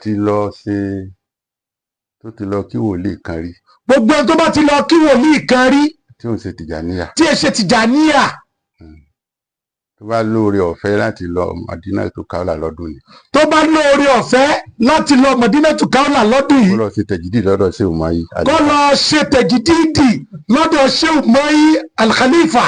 Ti lọ ṣe tó ti lọ kí wòlíì kan rí, Gbogbo ẹni tó bá ti lọ kí wòlíì kan rí, tí òun ṣe Tìjàníyà, tí ẹ ṣe Tìjàníyà, tó bá lóore ọ̀fẹ́ láti lọ Madina tó Kaula lọ́dún ni, tó bá lóore ọ̀fẹ́ láti lọ Madinatu Kaula lọ́dún kó yìí, lọ sí tẹ̀jídì lọ́dọ̀ sí òun kó lọ ṣe tẹ̀jìdìdì lọ́dọ̀ Sheikh Mahi Al-Khalifa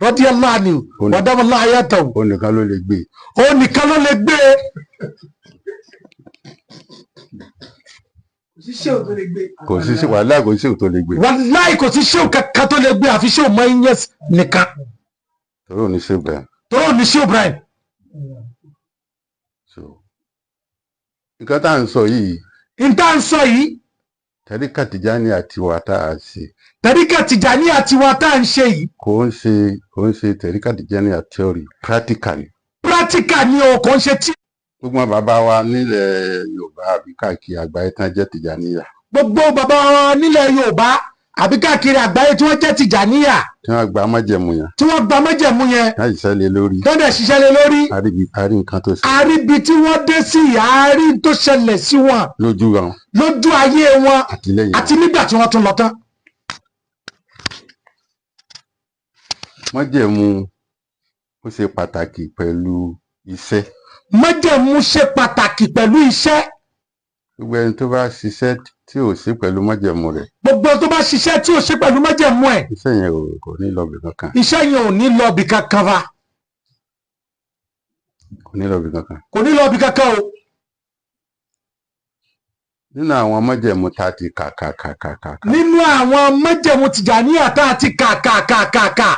radiyallahu anhu wàdàmọ́lá ayatahu. Òun nìkan ló lè gbé. Òun nìkan ló lè gbé e. Kò sí sí wàhálà, kò sí òun tó lè gbé. Wàláì, kò sí Sheikh kankan tó lè gbé àfi Sheikh Mahi Niass nìkan. Torí òun ní ṣe bẹ́ẹ̀. Torí òun ní Sheikh Ibrahim. So nǹkan tá à ń sọ yìí, N tá à ń sọ yìí, tẹ̀ríkà Tìjàní àti wà tá a ṣe, tẹ̀ríkà Tìjàníyà tiwa tá à ń ṣe yìí, kò ń ṣe tẹ̀ríkà Tìjàní àti theory, practical ni. Practical ni o, kò ń ṣe tí. Gbogbo àwọn bàbá wa nílẹ̀ Yorùbá àbí káàkiri àgbáyé tán jẹ́ Tìjàníyà, Gbogbo bàbá wa nílẹ̀ Yorùbá àbí káàkiri àgbáyé tí wọ́n jẹ́ Tìjàníyà, tí wọ́n gba májẹ̀mú yẹn, tí wọ́n gba májẹ̀mú yẹn, láti ṣiṣẹ́ lé lórí, tọ́ndẹ̀ ṣiṣẹ́ lé lórí, àrí nǹkan tó ṣe àríbi tí wọ́n dé sí, àárí tó ṣẹlẹ̀ sí wọn lójú wọn, lójú ayé wọn, àti lẹ́yìn. Àti nígbà tí wọ́n tún lọ tán. Májẹ̀mú ó ṣe pàtàkì pẹ̀lú iṣẹ́. Májẹ̀mú ṣe pàtàkì pẹ̀lú iṣẹ́. Gbogbo ẹni tó bá ṣiṣẹ́ tí ò sí pẹ̀lú májẹ̀mú rẹ̀, Gbogbo tó bá ṣiṣẹ́ tí ò ṣe pẹ̀lú májẹ̀mú ẹ̀, iṣẹ́ yẹn kò ní lọ bì kankan. Iṣẹ́ yẹn ò ní lọ bì kankan fa. Kò ní lọ bì kankan. Kò ní lọ bì kankan o. Nínú àwọn májẹ̀mú tá a ti kà kà kà kà kà kà, Nínú àwọn májẹ̀mú Tìjàníyà tá a ti kà kà kà kà kà,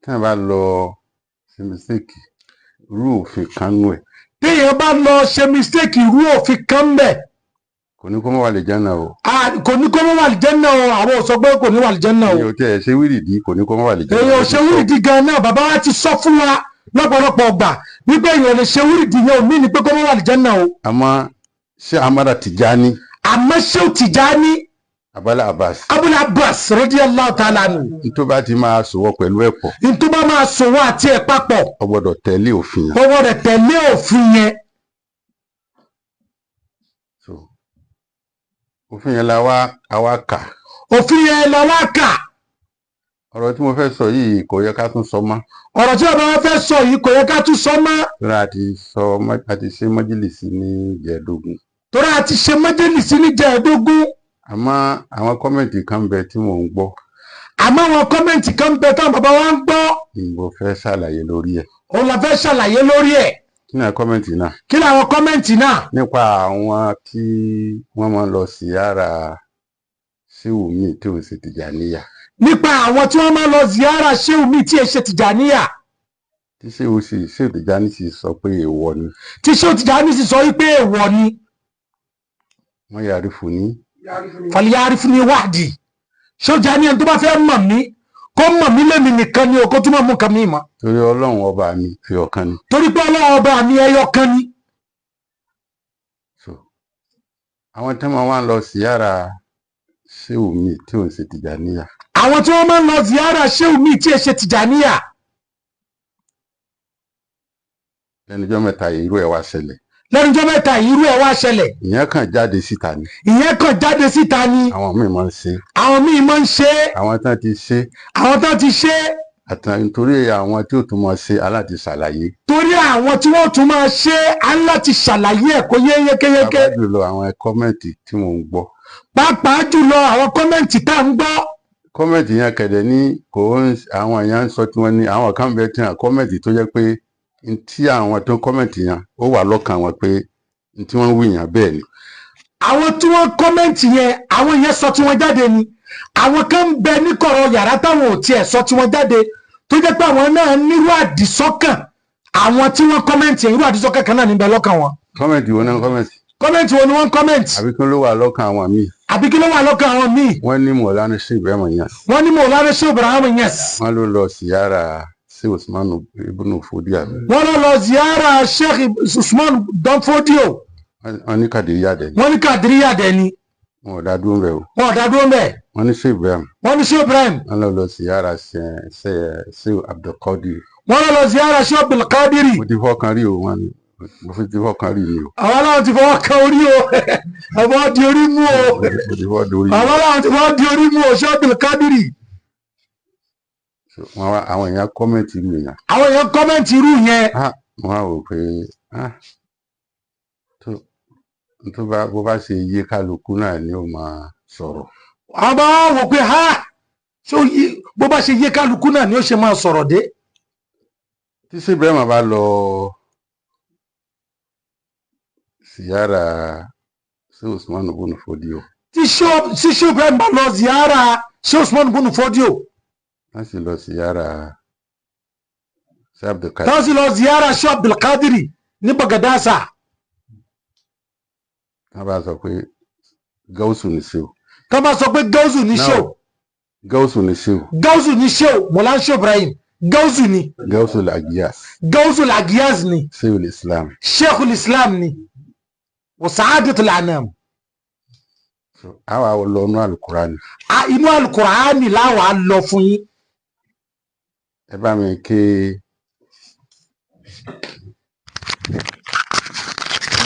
tí wọ́n bá lọ ṣe mistake rú òfin kan nù ẹ̀, Téèyàn bá lọ ṣe mistake irú òfin kan ń bẹ̀, kò ní kó má wà lè jẹ́ náà o. Kò ní kó má wà lìjẹ́nà o. Àwọn ò sọ pé kò ní wà lìjẹ́nà o. Èèyàn ò tiẹ̀ ṣe wírìdì, kò ní kó má wà lè jẹ́ náà. Èèyàn ò ṣe wúrìdì gan náà, bàbá wa ti sọ fún wa lọ́pọ̀lọpọ̀ ọgbà wípé èèyàn ò lè ṣe wúrìdì yẹn ò mí ni pé kó má wà lìjẹ́nà o. Àmọ́ ṣé Amada Tijani, Àmọ́ Ṣéhù Tìjání, Abala Abbas, Abul Abbas radiyallahu ta'ala anhu, tó bá ti máa sòwọ́ pẹ̀lú ẹ̀pọ̀, ntó bá máa sòwò àti ẹ̀ papọ̀, ó gbọ́dọ̀ tẹ̀lé òfin yẹn. Ọwọ́ rẹ̀ tẹ̀lé òfin yẹn. So òfin yẹn la wá àwa kà. Òfin yẹn la wá kà. Ọ̀rọ̀ tí mo fẹ́ sọ yìí kò yẹ ká tún sọ mọ́. Ọ̀rọ̀ tí bàbá wa fẹ́ sọ yìí kò yẹ ká tún sọ mọ́. Torí a ti sọ, a ti ṣe mọ́jìlìsí ní ìjẹ́ẹ̀dógún. Torí a ti ṣe májèlísí ní jẹ́ẹ̀dógún. Àmọ́ àwọn comment kan bẹ tí mò ń gbọ́. Àmọ́ àwọn comment kan bẹ táwọn bàbá wa ń gbọ́. Ni mo fẹ́ ṣàlàyé lórí ẹ̀. Òun la fẹ́ ṣàlàyé lórí ẹ̀. Kí ni àwọn comment náà? Kí làwọn comment náà? Nípa àwọn tí wọ́n máa ń lọ síyára síwù míì tí ò ń ṣe Tìjàníyà. Nípa àwọn tí wọ́n máa ń lọ ziyara ṣéwù míì tí ẹ ṣe Tìjàníyà. Tí ṣéwù sì ṣéwù Tìjàní sì sọ pé èèwọ̀ ni. Tí ṣéwù Tìjàní sì sọ wípé èèwọ̀ ni. Wọ́n yàrí fún ní. Fàlíyàrí fún ní wádìí ṣéwù Tìjàní, ẹni tó bá fẹ́ mọ̀ mí, kó mọ̀ mí lèmi nìkan ni o, kó túmọ̀ mú nǹkan mi mọ́. Torí Ọlọ́run ọba mi ẹyọ kan ni. Torí pé Ọlọ́run ọba mi ẹyọ kan ni. So àwọn tí wọ́n wá ń lọ síyára ṣéwù míì tí ò ń ṣe Tìjàníyà, Àwọn tí wọ́n máa ń lọ ziyara ṣéwù míì tí ẹ ṣe Tìjàníyà, lẹ́nujọ́ mẹ́ta yìí, irú ẹ̀ wá ṣẹlẹ̀. Lẹ́nujọ́ mẹ́ta yìí, irú ẹ̀ wá ṣẹlẹ̀. Ìyẹn kàn jáde síta ni. Ìyẹn kàn jáde síta ni. Àwọn míì máa ń ṣe. Àwọn míì máa ń ṣe é. Àwọn tán ti ṣe, Àwọn tó ti ṣe é, àti nítorí àwọn tí ò tún máa ṣe aláti ṣàlàyé. Torí àwọn tí wọ́n tún máa ṣe é, á láti ṣàlàyé ẹ̀ kó yé yékéyéké. Pàápàá jùlọ àwọn comment tí mò ń gbọ́. Pàápàá jùlọ àwọn comment tá à ń gbọ́. Comment yẹn kẹ̀dẹ̀ ní kò ń àwọn èèyàn ń sọ tí wọ́n ní àwọn kan bẹ tí wọn comment tó jẹ́ pé n tí àwọn tó comment yẹn ó wà lọ́kàn wọn pé n tí wọ́n ń wí yẹn bẹ́ẹ̀ ni. Àwọn tí wọ́n comment yẹn, àwọn yẹn sọ tí wọ́n jáde ni. Àwọn kan ń bẹ níkọ̀rọ̀ yàrá táwọn ò tiẹ̀ sọ tí wọ́n jáde, tó jẹ́ pé àwọn náà nírú àdìsọ́kàn àwọn tí wọ́n comment yẹn, irú àdìsọ́kàn kan náà níbẹ̀ lọ́kàn wọn. Comment wo náà comment? Comment wo ni wọ́n comment? Àbí kí ló wà lọ́kàn àwọn míì? Àbí kí ló wà lọ́kàn àwọn míì? Wọ́n ní Mọ̀lánà sí Ibrahim Niass. Wọ́n ní Mọ̀lánà sí Ibrahim Niass. Wọ́n ló lọ síyára sí Usman ibn Fodio àbí? Wọ́n lọ lọ ziyara Sheikh Usman Dan Fodio. Wọ́n ní Kàdíríyà dẹ̀ ni. Wọ́n ní Kàdíríyà dẹ̀ ni. Wọn ò dá dúró bẹ́ẹ̀ o. Wọn ò dá dúró bẹ́ẹ̀. Wọ́n ní sí Ibrahim. Wọ́n ní sí Ibrahim. Wọ́n lọ lọ ziyara sí Abdulkadir. Wọ́n lọ lọ ziyara sí Abdulkadiri. Mo ti fọkàn rí o, wọ́n ní Mo fi ti fọkàn rí mi o. Àwọn aláwọ̀ ti fọwọ́ kan orí o, àwọn di orí mú o. Mo ti fọ́ dorí. Àwọn aláwọ̀ ti fọwọ́ di orí mú o, Sheikh Abdulkadiri. So, wọ́n wá àwọn èèyàn comment irú èèyàn. Àwọn èèyàn comment irú yẹn. Ah, mo wá wò pé, ah, tó tó bá bó bá ṣe yé kálukú náà ni ó máa sọ̀rọ̀. Àwọn bá wá wò pé, ha, ṣó yí bó bá ṣe yé kálukú náà ni ó ṣe máa sọ̀rọ̀ dé. Tí sí Ibrahim bá lọ síyára sí Usman bunu Fodio, tí Sheikh Ibrahim bá lọ ziyara Sheikh Usman bunu Fodio, wọ́n sì lọ síyára sí Abdulkadir, táwọn sì lọ ziyara Sheikh Abdulkadiri ní Bagadasa, wọ́n bá sọ pé gáúsù ní ṣe o. Tó bá sọ pé gáúsù ní Now, Sheikh gáúsù ní ṣe o. Gáúsù ní Sheikh Mọ̀lá Sheikh Ibrahim gáúsù ní. Gáúsù lagiyas. Gáúsù lagiyas ní. Sheikhul Islam. Sheikhul Islam ní, wa sa'adatul anam. So, àwa lọ nú alukurani. A inú alukur'ani láwàá lọ fún yín. Ẹ bá mi ké,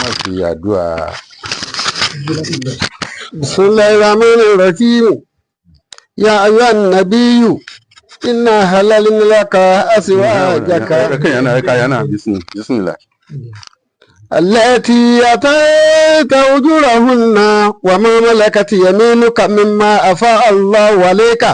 wọ́n fi àdúrà. بسم الله الرحمن الرحيم. يا أيها النبي إنا حللنا لك أزواجك Ẹ kéèyàn náà, ẹ káyà náà, bismillah. التي أتيت أجورهن وما ملكت يمينك مما أفاء الله عليك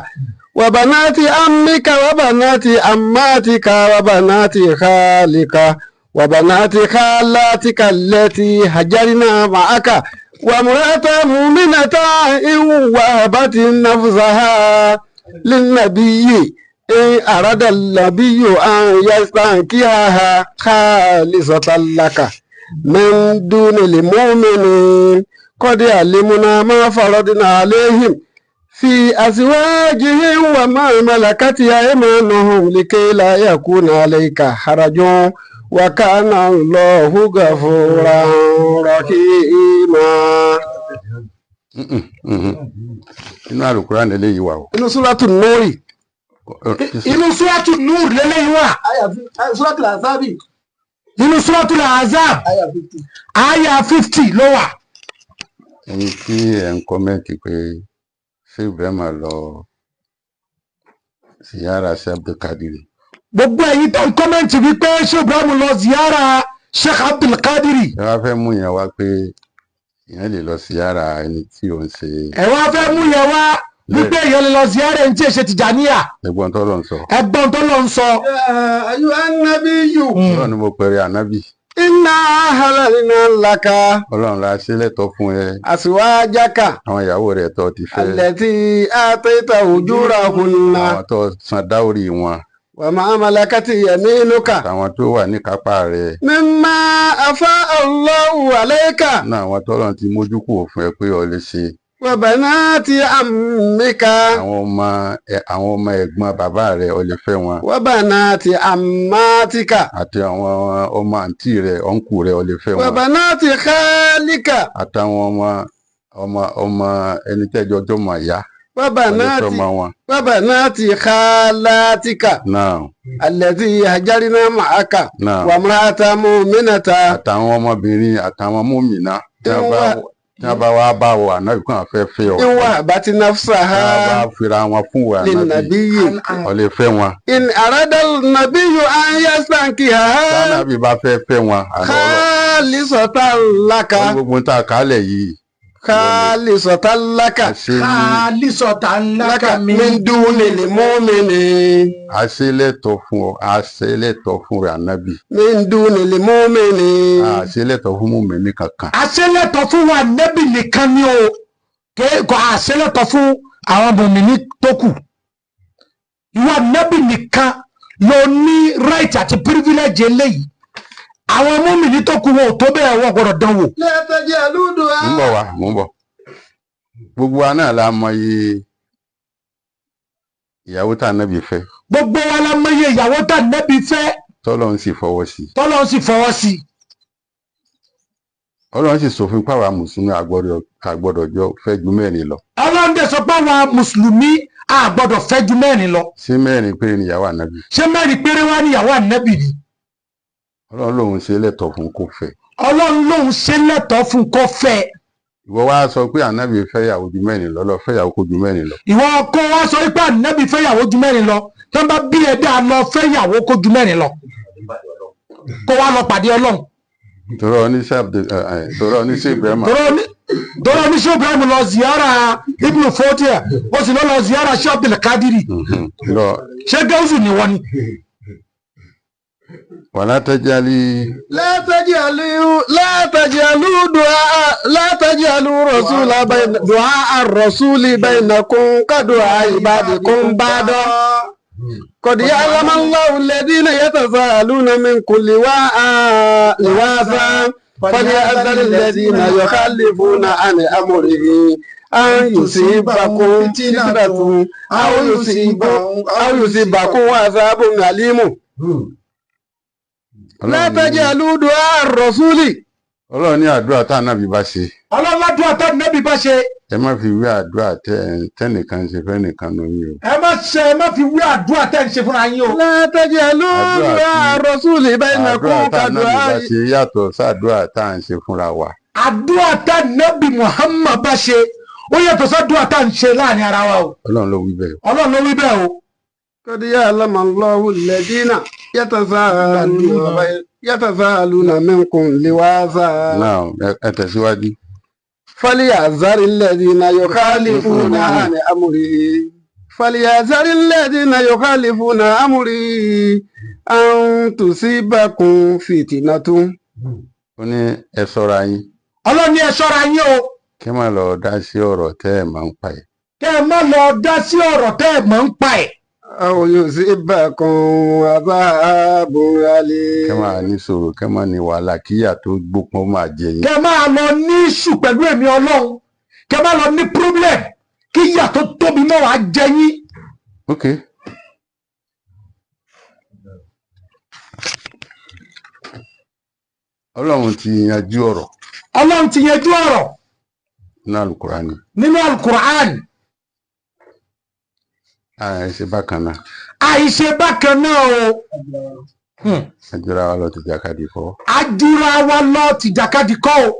وبنات عمك وبنات عماتك وبنات خالك وبنات خالاتك التي هجرنا معك وامرأة مؤمنة إن وهبت نفسها للنبي إن أراد النبي أن يستنكحها خالصة لك من دون المؤمنين قد علمنا ما فرضنا عليهم في أزواجهم وما ملكت أيمانهم لكي لا يكون عليك حرج وكان الله غفورا رحيما. Inú alukurani eléyìí wà o. Inú Súrátù Núrì. Inú Súrátù Núr lélẹ́yìí wà. Súrátù Àzábì. Inú Súrátù Azab, aya 50 ló wà. Ẹni tí ẹ ń comment pé ṣé Ibrahim lọ síyára sí Abdulkadiri, Gbogbo ẹ̀yin tó ń comment wípé Sheikh Ibrahim lọ ziyara Sheikh Abdulkadiri, ẹ wá fẹ́ mú yẹn wá pé ìyẹn lè lọ síyára ẹni tí ò ń ṣe. Ẹ wá fẹ́ mú yẹn wá wípé èèyàn lè lọ ziyara ẹni tí ẹ ṣe Tìjàníyà. Ẹ̀gbọ́n tó lọ ń sọ. Ẹ̀gbọ́n tó lọ ń sọ. يا أيها النبي Ọlọ́run ni mo pẹ̀rẹ̀ ànábì. إنا حللنا لك Ọlọ́run la ṣe lẹ́tọ̀ọ́ fún ẹ أزواجك àwọn ìyàwó rẹ̀ tó ti fẹ́, التي آتيت أجورهن àwọn tó san dáórì wọn, وما ملكت يمينك àtàwọn tó wà níkápá rẹ̀, مما أفاء الله عليك náà àwọn tọ́lọ́run ti mójú kúrò fún ẹ pé o lè ṣe, وبنات عمك àwọn ọmọ ẹ̀gbọ́n bàbá rẹ̀, o lè fẹ́ wọn, وبنات عماتك àti àwọn ọmọ àǹtí rẹ̀, uncle rẹ̀, o lè fẹ́ wọn, وبنات خالك àtàwọn ọmọ ẹni tẹ́jọ jọmọ ìyá, o lè وبنات fẹ́ ọmọ wọn. وبنات خالاتك Náà. التي هجرنا معك Náà. وامرأة مؤمنة Àtàwọn ọmọbìnrin, àtàwọn múmìnà tí wọ́n bá wá bá wọ ànábì kí wọ́n fẹ́ fẹ́ ọ, إن وهبت tí wọ́n نفسها bá fira wọn fún wọ ànábì, للنبي o lè fẹ́ wọn. إن أراد النبي أن يستنكحها Tánàbì bá fẹ́ fẹ́ wọn, àná خالصة لك ọlọ́ gbogbo tá a kálẹ̀ yìí خالصة لك àṣe ní Khalisatan لك laka من min دون المؤمنين. Àṣe lẹ́tọ̀ọ́ fún ọ, àṣe lẹ́tọ̀ọ́ fún rẹ̀ ànábì. من دون المؤمنين. Àṣe lẹ́tọ̀ọ́ fún mùmíní kankan. Àṣẹlẹ̀tọ̀ fún wa nẹ́bì nìkan ni o, kò àṣẹlẹ̀tọ̀ fún àwọn mùmíní tó kù. Ìwà nẹ́bì nìkan ló ní right àti privilege eléyìí. Àwọn mùmíní tó kù, wọn ò tó bẹ́ẹ̀, wọ́n gbọ́dọ̀ dánwò. لا تجعلوا Mò ń دعاء bọ̀ wá, mò ń bọ̀. Gbogbo wa náà la mọ iye ìyàwó tá ànábì fẹ́, Gbogbo wa la mọ iye ìyàwó tá nẹ́bì fẹ́, tọ́lọ́run sì fọwọ́ sí i. Tọ́lọ́run sì fọwọ́ sí i. Ọlọ́run sì ṣòfin pàwọn mùsùlùmí àgbọ́dọ̀ jọ fẹ́ ju mẹ́rin lọ. Ọlọ́run dẹ̀ sọ pé àwọn mùsùlùmí a gbọ́dọ̀ fẹ́ ju mẹ́rin lọ. Ṣé mẹ́rin péré níyàwó ànábì? Ṣé mẹ́rin péré wá níyàwó ànábì ni? Ọlọ́run lòun ṣe lẹ́tọ̀ọ́ fún kó fẹ́. Ọlọ́run lòun ṣe lẹ́tọ̀ọ́ fún kó fẹ́. Ìwọ wá sọ pé ànábì fẹ́yàwó ju mẹ́rin lọ, lọ fẹ́yàwó kó ju mẹ́rin lọ. Ìwọ kó wá sọ pé ànábì fẹ́yàwó ju mẹ́rin lọ, tó ń bá bí ẹ dáa lọ fẹ́yàwó kó ju mẹ́rin lọ, kó wá lọ pàdé Ọlọ́run. Tọrọ oníṣẹ́ tọrọ oníṣẹ́ Ibrahim. Tọ́rọ oníṣẹ́ Ibrahim lọ ziyara Ibn Fodia, ó sì lọ lọ ziyara Sheikh Abdul Kadiri. Lọ. Ṣé gáúsù ni wọ́n ni? Wàlá tẹ́jálí. لا تجعلوا لا تجعلوا دعاء لا تجعلوا رسول بين دعاء الرسول بينكم كدعاء بعضكم بعضا قد يعلم الله الذين يتساءلون منكم لواذا فليحذر الذين يخالفون عن أمره أن يصيبكم فتنة أو يصيبكم عذاب أليم. لا تجعلوا دعاء الرسول. Ọlọ́run ní àdúrà tá ànábì bá ṣe. Ọlọ́run ládùúrà tá ànábì bá ṣe. Ẹ má fi wé àdúrà tẹ́nìkan ṣe fẹ́nìkan nù yín o. Ẹ má fi wé àdúrà tẹ́ ń ṣe fúnra yín o. لا تجعلوا دعاء الرسول بينكم Àdúrà tá ànábì bá كدعاء. ṣe yàtọ̀ sàdúrà tá à ń ṣe fúnra wa. Àdúrà tá ànábì Muhammad bá ṣe ó yàtọ̀ sàdúrà tá à ń ṣe láàrin ara wa o. Ọlọ́run ló wí bẹ́ẹ̀. Ọlọ́run ló wí bẹ́ẹ̀ o. قد يعلم الله الذين يتساءلون منكم لواذا. Náà ẹ tẹ̀síwájú. فليحذر الذين يخالفون عن أمره فليحذر الذين يخالفون أمره أن تصيبكم فتنة. Ó ní ẹ ṣọ́ra yín. Ọlọ́run ní ẹ ṣọ́ra yín o. Kí ẹ má lọ dá sí ọ̀rọ̀ tẹ́ ẹ̀ máa ń pa ẹ̀. Kẹ́ ẹ má lọ dá sí ọ̀rọ̀ tẹ́ ẹ̀ máa ń pa ẹ̀. أو يصيبكم عذاب أليم. Kẹ́ máa ní sọ̀rọ̀, kẹ́ máa ní wàhálà, kíyà tó gbópọn máa jẹ yín. Kẹ́ máa lọ ní ìṣù pẹ̀lú èmi Ọlọ́run, kẹ́ máa lọ ní problem, kí ìyà tó tóbi náà wàá jẹ yín. Ok. Ọlọ́run ti yanjú ọ̀rọ̀. Ọlọ́run ti yanjú ọ̀rọ̀. Nínú Alukurani. Nínú Alukurani. Àìṣe bákan náà. Àìṣe bákan náà o. Àjọra wa lọ tìjàkadì kọ́. Àjùra wa lọ tìjàkadì kọ́ o.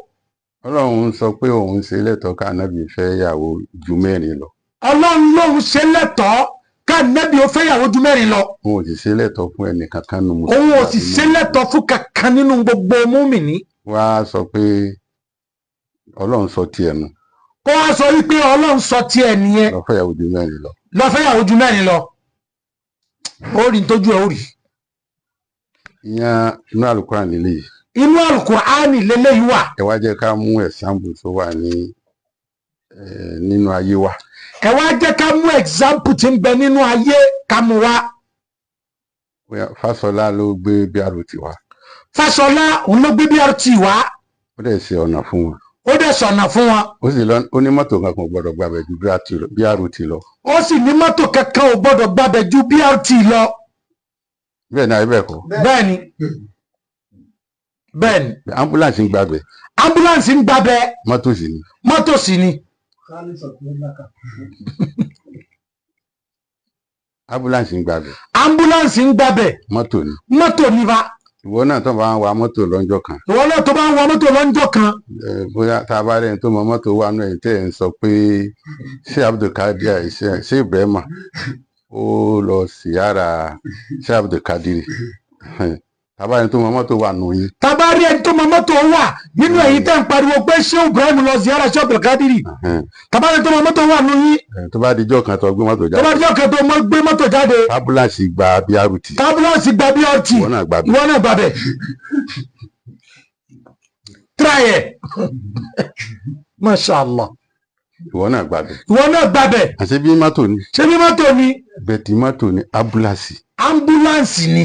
Ọlọ́run sọ pé òun ṣe lẹ́tọ̀ọ́ ká ànábì fẹ́ yàwó ju mẹ́rin lọ. Ọlọ́run lòun ṣe lẹ́tọ̀ọ́ ká ànábì ó fẹ́ yàwó ju mẹ́rin lọ. Òun ò sì ṣe lẹ́tọ̀ọ́ fún ẹnì kankan nínú mùsùlùmí. Òun ò sì ṣe lẹ́tọ̀ọ́ fún kankan nínú gbogbo mùmínì. Wá sọ pé Ọlọ́run sọ tiẹ̀ nù. Kó wá sọ wípé Ọlọ́run sọ tiẹ̀ nìyẹn. Lọ fẹ́ yàwó ju mẹ́rin lọ. Lọ fẹ́ yàwó ju mẹ́rin lọ. Ó rí ntójú ẹ̀ ó rí. Ìyẹn inú Alukurani lélẹ́yìí. Inú Alukurani lélẹ́yìí wà. Ẹ wá jẹ́ ká mú ẹ̀sáǹpù tó wà ní nínú ayé wa. Ẹ wá jẹ́ ká mú ẹ̀sáǹpù tí ń bẹ nínú ayé ká mú wa. Fáṣọlá ló gbé BRT wá. Fáṣọlá òun ló gbé BRT wá. Ó dẹ̀ ṣe ọ̀nà fún wọn. Ó dẹ̀ ṣọ̀nà fún wọn. Ó sì lọ, ó ní mọ́tò kankan ò gbọ́dọ̀ gbàbẹ̀ ju BRT lọ. Ó sì ní mọ́tò kankan ò gbọ́dọ̀ gbàbẹ̀ ju BRT lọ. Bẹ́ẹ̀ ni àbí bẹ́ẹ̀ kọ́. Bẹ́ẹ̀ ni. Bẹ́ẹ̀ ni. Ambulance ń gbàbẹ̀. Ambulance ń gbàbẹ̀. Mọ́tò sì ni. Mọ́tò sì ni. Ambulance ń gbàbẹ̀. Ambulance ń gbàbẹ̀. Mọ́tò ni. Mọ́tò ni fa. Ìwọ náà tó bá ń wa mọ́tò lọ́jọ́ kan. Ìwọ náà tó bá ń wa mọ́tò lọ́jọ́ kan. Bóyá tá a bá rẹ̀ tó mọ mọ́tò wa náà tẹ́ ẹ̀ ń sọ pé ṣé Abdulkadir ṣé Ibrahima ó lọ síyára ṣé Abdulkadir tàbá ẹni tó mọ mọ́tò wà nù yín. Tàbá rí ẹni tó mọ mọ́tò wà nínú ẹ̀yin tẹ́ ń pariwo pé ṣé Ibrahim lọ ziyara ṣé Abdulkadir. Tàbá ẹni tó mọ mọ́tò wà nù yín. Tó bá dijọ́ kan tó gbé mọ́tò jáde. Tó bá dijọ́ kan tó gbé mọ́tò jáde. Ambulance gba BRT. Ambulance gba BRT. Ìwọ náà gba bẹ̀. Ìwọ náà gba bẹ̀. Try ẹ̀. Masha Allah. Ìwọ náà gba bẹ̀. Ìwọ náà gba bẹ̀. Àṣé bí mọ́tò ni. Ṣé bí mọ́tò ni. Bẹ̀tì mọ́tò ni ambulance. Ambulance ni.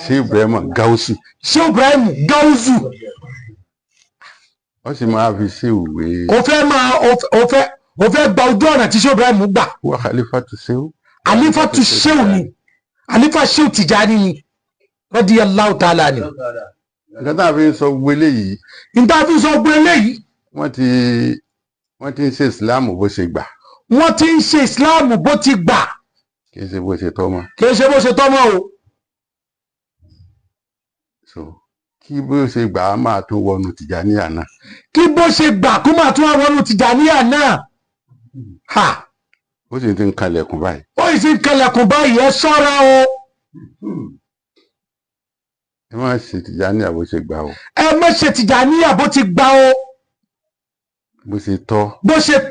Ṣé Ibrahim Gausu. Ṣé Ibrahim Gausu. Ó sì máa fi ṣe ìwé. O fẹ́ máa o fẹ́ gba ojú ọ̀nà tí ṣé Ibrahim gbà. Wọ́n Khalifatu Shehu. Khalifatu Shehu ni. Khalifa Shehu Tijani ni. Radiyallahu ta'ala ni. Nǹkan tá a fi ń sọ gbogbo eléyìí. Nǹkan tá a fi ń sọ gbogbo eléyìí. Wọ́n ti ń ṣe Ìsìláàmù bó ṣe gbà. Wọ́n ti ń ṣe Ìsìláàmù bó ti gbà. Kì í ṣe bó ṣe tọ́ mọ́. Kì í ṣe bó ṣe tọ́ mọ́ o. So kí bó ṣe gbà á máa tún wọnú Tìjàníyà náà. Kí bó ṣe gbà kó máa tún wá wọnú Tìjàníyà náà. Ha! Ó sì ti ń kalẹ̀kùn báyìí. Ó sì ti ń kẹlẹ̀kùn báyìí, ẹ ṣọ́ra o. Ẹ má ṣe Tìjàníyà bó ṣe gbà o. Ẹ má ṣe Tìjàníyà bó ti gbà o. Bó ṣe tọ́. Bó ṣe